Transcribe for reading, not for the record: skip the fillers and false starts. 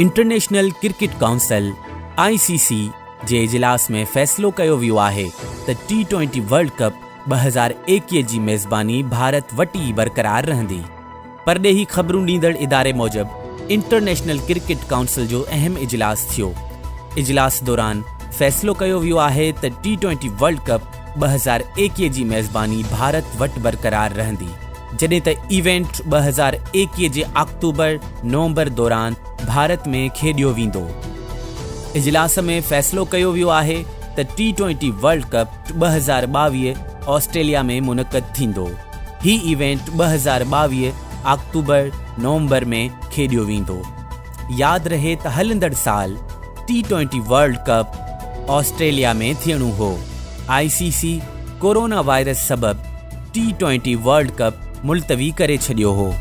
International cricket council, I C C, جي اجلاس ۾ فيصلو ڪيو ويو آهي ته ٽي ٽوئنٽي ورلڊ ڪپ 2021 جي ميزباني ڀارت وٽ ئي برقرار رهندي. پرڏيهي خبرون ڏيندڙ اداري موجب انٽرنيشنل ڪرڪيٽ ڪائونسل جو اهم اجلاس ٿيو. اجلاس دوران فيصلو ڪيو ويو آهي ته ٽي ٽوئنٽي ورلڊ ڪپ 2021 جي ميزباني ڀارت وٽ برقرار رهندي. جڏهن ته ايونٽ 2021 جي آڪٽوبر نومبر دوران ڀارت ۾ کيڏيو ويندو. اجلاس ۾ فيصلو ڪيو ويو آهي ته T twenty world cup 2022 Australia ۾ منعقد ٿيندو. هي ايونٽ 2022 آڪٽوبر نومبر ۾ کيڏيو ويندو. ياد رهي ته هلندڙ سال T twenty world cup Australia ۾ ٿيڻو هو. آء سي سي ڪورونا وائرس سبب ٽي ٽوئنٽي ورلڊ ڪپ ملتوي ڪري ڇڏيو هو.